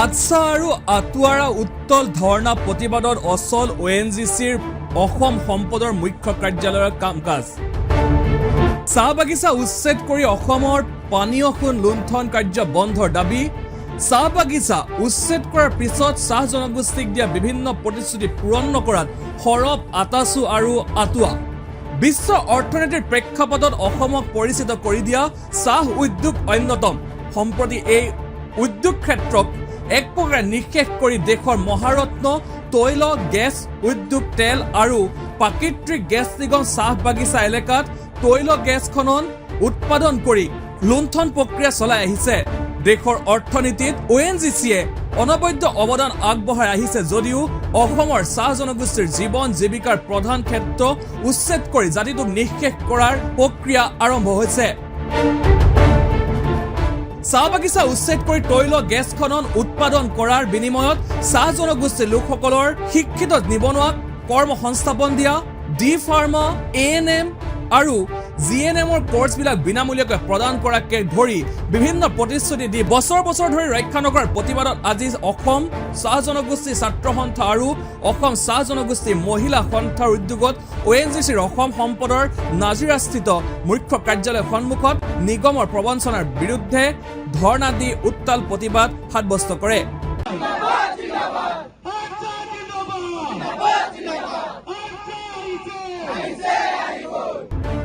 আটছা আৰু আটুৱাৰ উত্তাল ধৰ্ণা প্ৰতিবাদত অচল অ'এনজিচিৰ অসম সম্পদৰ মুখ্য কাৰ্যালয়ৰ কাম কাজ। চাহ বাগিচা উচ্ছেদ কৰি অসমৰ পানীয় সোণ লুণ্ঠন কাৰ্য বন্ধৰ দাবী। চাহ বাগিচা উচ্ছেদ কৰাৰ পিছত চাহ জনগোষ্ঠীক দিয়া বিভিন্ন প্ৰতিশ্ৰুতি পূৰণ নকৰাত সৰব আটাচু আৰু আটুৱা। বিশ্ব অৰ্থনীতিৰ প্ৰেক্ষাপটত অসমক পৰিচিত কৰি দিয়া চাহ উদ্যোগ অন্যতম। সম্প্ৰতি এই উদ্যোগ ক্ষেত্ৰক এক প্ৰকাৰে নিঃশেষ কৰি দেশৰ মহাৰত্ন তৈল গেছ উদ্যোগ, তেল আৰু প্ৰাকৃতিক গেছ নিগম চাহ বাগিচা এলেকাত তৈল গেছ খনন, উৎপাদন কৰি লুণ্ঠন প্ৰক্ৰিয়া চলাই আহিছে। দেশৰ অৰ্থনীতিত অ'এনজিচিয়ে অনবদ্য অৱদান আগবঢ়াই আহিছে যদিও অসমৰ চাহ জনগোষ্ঠীৰ জীৱন জীৱিকাৰ প্ৰধান ক্ষেত্ৰ উচ্ছেদ কৰি জাতিটোক নিঃশেষ কৰাৰ প্ৰক্ৰিয়া আৰম্ভ হৈছে। চাহ বাগিচা উচ্ছেদ কৰি তৈল গেছ খনন, উৎপাদন কৰাৰ বিনিময়ত চাহ জনগোষ্ঠীৰ লোকসকলৰ শিক্ষিত নিবনুৱাক কৰ্ম সংস্থাপন দিয়া, ডি ফাৰ্মা, এএনএম আৰু জিএনএমৰ কৰ্চবিলাক বিনামূলীয়াকৈ প্ৰদান কৰাকে ধৰি বিভিন্ন প্ৰতিশ্ৰুতি দি বছৰ বছৰ ধৰি ৰক্ষা নকৰাৰ প্ৰতিবাদত আজি অসম চাহ জনগোষ্ঠী ছাত্ৰ সন্থা আৰু অসম চাহ জনগোষ্ঠী মহিলা সন্থাৰ উদ্যোগত অ'এনজিচিৰ অসম সম্পদৰ নাজিৰাস্থিত মুখ্য কাৰ্যালয়ৰ সন্মুখত নিগমৰ প্ৰবঞ্চনাৰ বিৰুদ্ধে ধৰ্ণা দি উত্তাল প্ৰতিবাদ সাব্যস্ত কৰে। আটছা জিন্দাবাদ! আটছা আহিছে!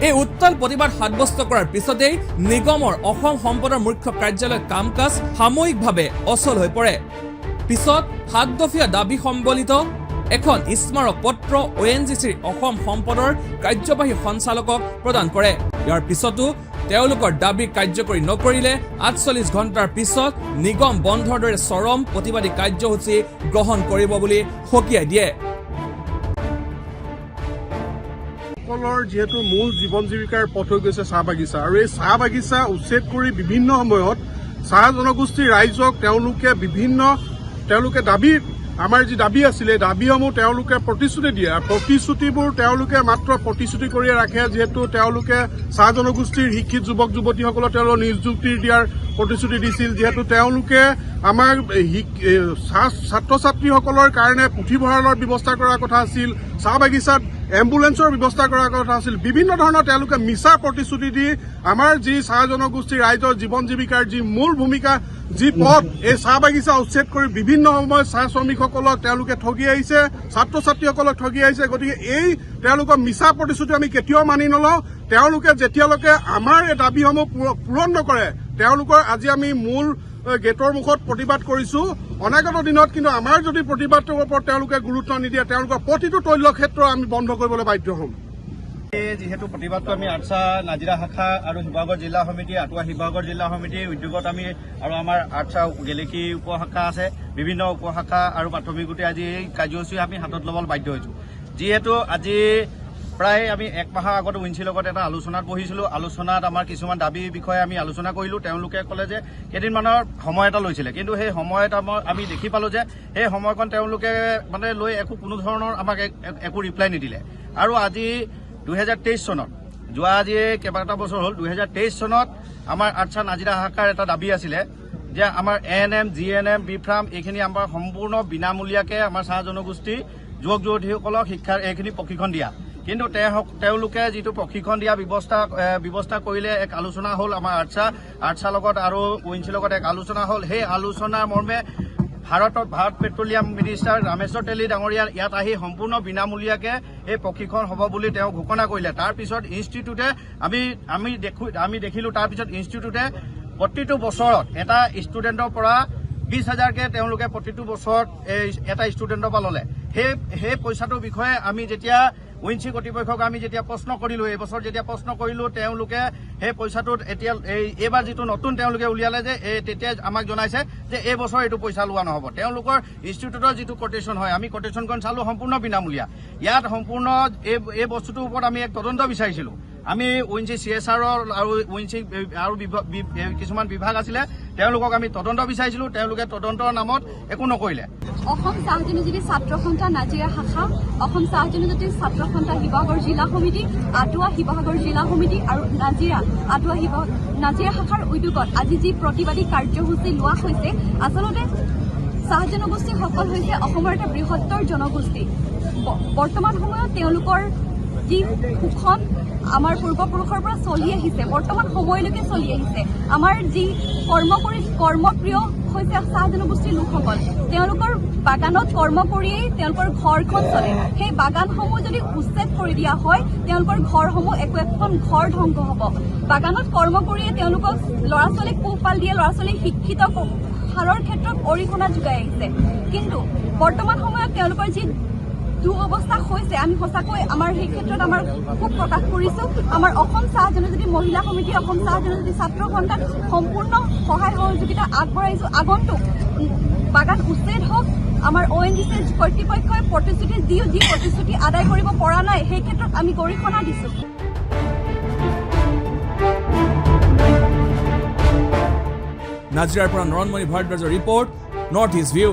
এই উত্তাল প্ৰতিবাদ সাব্যস্ত কৰাৰ পিছতেই নিগমৰ অসম সম্পদৰ মুখ্য কাৰ্যালয়ৰ কাম কাজ সাময়িকভাৱে অচল হৈ পৰে। পিছত 7 দফীয়া দাবী সম্বলিত এখন স্মাৰক পত্ৰ অ'এনজিচিৰ অসম সম্পদৰ কাৰ্যবাহী সঞ্চালকক প্ৰদান কৰে। ইয়াৰ পিছতো তেওঁলোকৰ দাবী কাৰ্যকৰী নকৰিলে 48 ঘণ্টাৰ পিছত নিগম বন্ধৰ দৰে চৰম প্ৰতিবাদী কাৰ্যসূচী গ্ৰহণ কৰিব বুলি সকীয়াই দিয়ে। সকলৰ যিহেতু মূল জীৱন জীৱিকাৰ পথ হৈ গৈছে চাহ বাগিচা আৰু এই চাহ বাগিচা উচ্ছেদ কৰি বিভিন্ন সময়ত চাহ জনগোষ্ঠীৰ ৰাইজক তেওঁলোকে বিভিন্ন তেওঁলোকে দাবী, আমাৰ যি দাবী আছিলে, এই দাবীসমূহ তেওঁলোকে প্ৰতিশ্ৰুতি দিয়ে আৰু প্ৰতিশ্ৰুতিবোৰ তেওঁলোকে মাত্ৰ প্ৰতিশ্ৰুতি কৰিয়ে ৰাখে। যিহেতু তেওঁলোকে চাহ জনগোষ্ঠীৰ শিক্ষিত যুৱক যুৱতীসকলক তেওঁলোকৰ নিযুক্তি দিয়াৰ প্ৰতিশ্ৰুতি দিছিল, যিহেতু তেওঁলোকে আমাৰ চাহ ছাত্ৰ ছাত্ৰীসকলৰ কাৰণে পুথিভঁৰালৰ ব্যৱস্থা কৰাৰ কথা আছিল, চাহ বাগিচাত এম্বুলেন্সৰ ব্যৱস্থা কৰাৰ কথা আছিল, বিভিন্ন ধৰণৰ তেওঁলোকে মিছা প্ৰতিশ্ৰুতি দি আমাৰ যি চাহ জনগোষ্ঠীৰ ৰাইজৰ জীৱন জীৱিকাৰ যি মূল ভূমিকা, যি পথ, এই চাহ বাগিচা উচ্ছেদ কৰি বিভিন্ন সময়ত চাহ শ্ৰমিকসকলক তেওঁলোকে ঠগি আহিছে, ছাত্ৰ ছাত্ৰীসকলক ঠগি আহিছে। গতিকে এই তেওঁলোকৰ মিছা প্ৰতিশ্ৰুতি আমি কেতিয়াও মানি নলওঁ। তেওঁলোকে যেতিয়ালৈকে আমাৰ এই দাবীসমূহ পূৰণ নকৰে, তেওঁলোকৰ আজি আমি মূল গেটৰ মুখত প্ৰতিবাদ কৰিছো। অনাগত দিনত কিন্তু আমাৰ যদি প্ৰতিবাদটোৰ ওপৰত তেওঁলোকে গুৰুত্ব নিদিয়ে, তেওঁলোকৰ প্ৰতিটো তৈল ক্ষেত্ৰ আমি বন্ধ কৰিবলৈ বাধ্য হ'ম। এই যিহেতু প্ৰতিবাদটো আমি আটছা নাজিৰা শাখা আৰু শিৱসাগৰ জিলা সমিতি, আটুৱা শিৱসাগৰ জিলা সমিতিৰ উদ্যোগত আমি আৰু আমাৰ আটছা গেলেকী উপশাখা আছে, বিভিন্ন উপশাখা আৰু প্ৰাথমিক গোটে আজি এই কাৰ্যসূচী আমি হাতত ল'বলৈ বাধ্য হৈছোঁ। যিহেতু আজি প্ৰায় আমি এক মাহৰ আগত উইঞ্চিৰ লগত এটা আলোচনাত বহিছিলোঁ। আলোচনাত আমাৰ কিছুমান দাবীৰ বিষয়ে আমি আলোচনা কৰিলোঁ। তেওঁলোকে ক'লে যে কেইদিনমানৰ সময় এটা লৈছিলে, কিন্তু সেই সময়ত আমি দেখি পালোঁ যে সেই সময়কণ তেওঁলোকে মানে লৈ একো কোনো ধৰণৰ আমাক একো ৰিপ্লাই নিদিলে। আৰু আজি 2023 চনত, যোৱা আজি কেইবাটা বছৰ হ'ল, 2023 চনত আমাৰ আটছা নাজিৰা শাখাৰ এটা দাবী আছিলে যে আমাৰ এএনএম, জিএনএম, বি ফাৰ্ম এইখিনি আমাৰ সম্পূৰ্ণ বিনামূলীয়াকৈ আমাৰ চাহ জনগোষ্ঠীৰ যুৱক যুৱতীসকলক শিক্ষাৰ এইখিনি প্ৰশিক্ষণ দিয়া। কিন্তু তেওঁলোকে যিটো প্ৰশিক্ষণ দিয়া ব্যৱস্থা কৰিলে, এক আলোচনা হ'ল আমাৰ আটছাৰ লগত আৰু উইঞ্চিৰ লগত এক আলোচনা হ'ল। সেই আলোচনাৰ মৰ্মে ভাৰত পেট্ৰলিয়াম মিনিষ্টাৰ ৰামেশ্বৰ তেলী ডাঙৰীয়া ইয়াত আহি সম্পূৰ্ণ বিনামূলীয়াকে এই প্ৰশিক্ষণ হ'ব বুলি তেওঁ ঘোষণা কৰিলে। তাৰপিছত ইনষ্টিটিউটে আমি আমি দেখো আমি দেখিলোঁ, তাৰপিছত ইনষ্টিটিউটে প্ৰতিটো বছৰত এটা ষ্টুডেণ্টৰ পৰা 20 হাজাৰকে তেওঁলোকে প্ৰতিটো বছৰত এই এটা ষ্টুডেণ্টৰ পৰা ল'লে। সেই পইচাটোৰ বিষয়ে আমি যেতিয়া উইঞ্চি কৰ্তৃপক্ষক আমি যেতিয়া প্ৰশ্ন কৰিলোঁ, এইবছৰ যেতিয়া প্ৰশ্ন কৰিলোঁ, তেওঁলোকে সেই পইচাটোত এতিয়া এইবাৰ যিটো নতুন তেওঁলোকে উলিয়ালে যে এই তেতিয়া আমাক জনাইছে যে এই বছৰ এইটো পইচা লোৱা নহ'ব। তেওঁলোকৰ ইনষ্টিটিউটৰ যিটো কোটেশ্যন হয়, আমি কোটেশ্যনখন চালোঁ, সম্পূৰ্ণ বিনামূলীয়া। ইয়াত সম্পূৰ্ণ এই বস্তুটোৰ ওপৰত আমি এক তদন্ত বিচাৰিছিলোঁ। আমি উইঞ্চি চিএছআৰৰ আৰু উইঞ্চি আৰু কিছুমান বিভাগ আছিলে, তেওঁলোকক আমি তদন্ত বিচাৰিছিলোঁ। তেওঁলোকে তদন্তৰ নামত একো নকৰিলে। অসম চাহ জনজাতি ছাত্ৰ সন্থা নাজিৰা শাখা, অসম চাহ জনজাতি ছাত্ৰ সন্থা শিৱসাগৰ জিলা সমিতি, আটুৱা শিৱসাগৰ জিলা সমিতি আৰু নাজিৰা আটুৱা নাজিৰা শাখাৰ উদ্যোগত আজি যি প্ৰতিবাদী কাৰ্যসূচী লোৱা হৈছে, আচলতে চাহ জনগোষ্ঠীসকল হৈছে অসমৰ এটা বৃহত্তৰ জনগোষ্ঠী। বৰ্তমান সময়ত তেওঁলোকৰ যি শোষণ আমাৰ পূৰ্বপুৰুষৰ পৰা চলি আহিছে, বৰ্তমান সময়লৈকে চলি আহিছে, আমাৰ যি কৰ্ম কৰি কৰ্মপ্ৰিয় হৈছে চাহ জনগোষ্ঠীৰ লোকসকল, তেওঁলোকৰ বাগানত কৰ্ম কৰিয়েই তেওঁলোকৰ ঘৰখন চলে। সেই বাগানসমূহ যদি উচ্ছেদ কৰি দিয়া হয়, তেওঁলোকৰ ঘৰসমূহ একো একোখন ঘৰ ধ্বংস হ'ব। বাগানত কৰ্ম কৰিয়ে তেওঁলোকক ল'ৰা ছোৱালীক পোহপাল দিয়ে, ল'ৰা ছোৱালীক শিক্ষিত হাৰৰ ক্ষেত্ৰত অৰিহণা যোগাই আহিছে। কিন্তু বৰ্তমান সময়ত তেওঁলোকৰ যি দুৰৱস্থা হৈছে, আমি সঁচাকৈ আমাৰ সেই ক্ষেত্ৰত আমাৰ ক্ষোভ প্ৰকাশ কৰিছোঁ। আমাৰ অসম চাহ জনজাতি মহিলা সমিতি, অসম চাহ জনজাতি ছাত্ৰ সন্থাক সম্পূৰ্ণ সহায় সহযোগিতা আগবঢ়াইছোঁ। আগন্তুক বাগান উচ্ছেদ হওক। আমাৰ অ'এনজিচি কৰ্তৃপক্ষই প্ৰতিশ্ৰুতি দিও যি প্ৰতিশ্ৰুতি আদায় কৰিব পৰা নাই, সেই ক্ষেত্ৰত আমি গৰিহণা দিছোঁ। নাজিৰাৰ পৰা নৰণমণি ভাৰদ্বাজৰ ৰিপৰ্ট, নৰ্থ ইষ্ট ভিউ।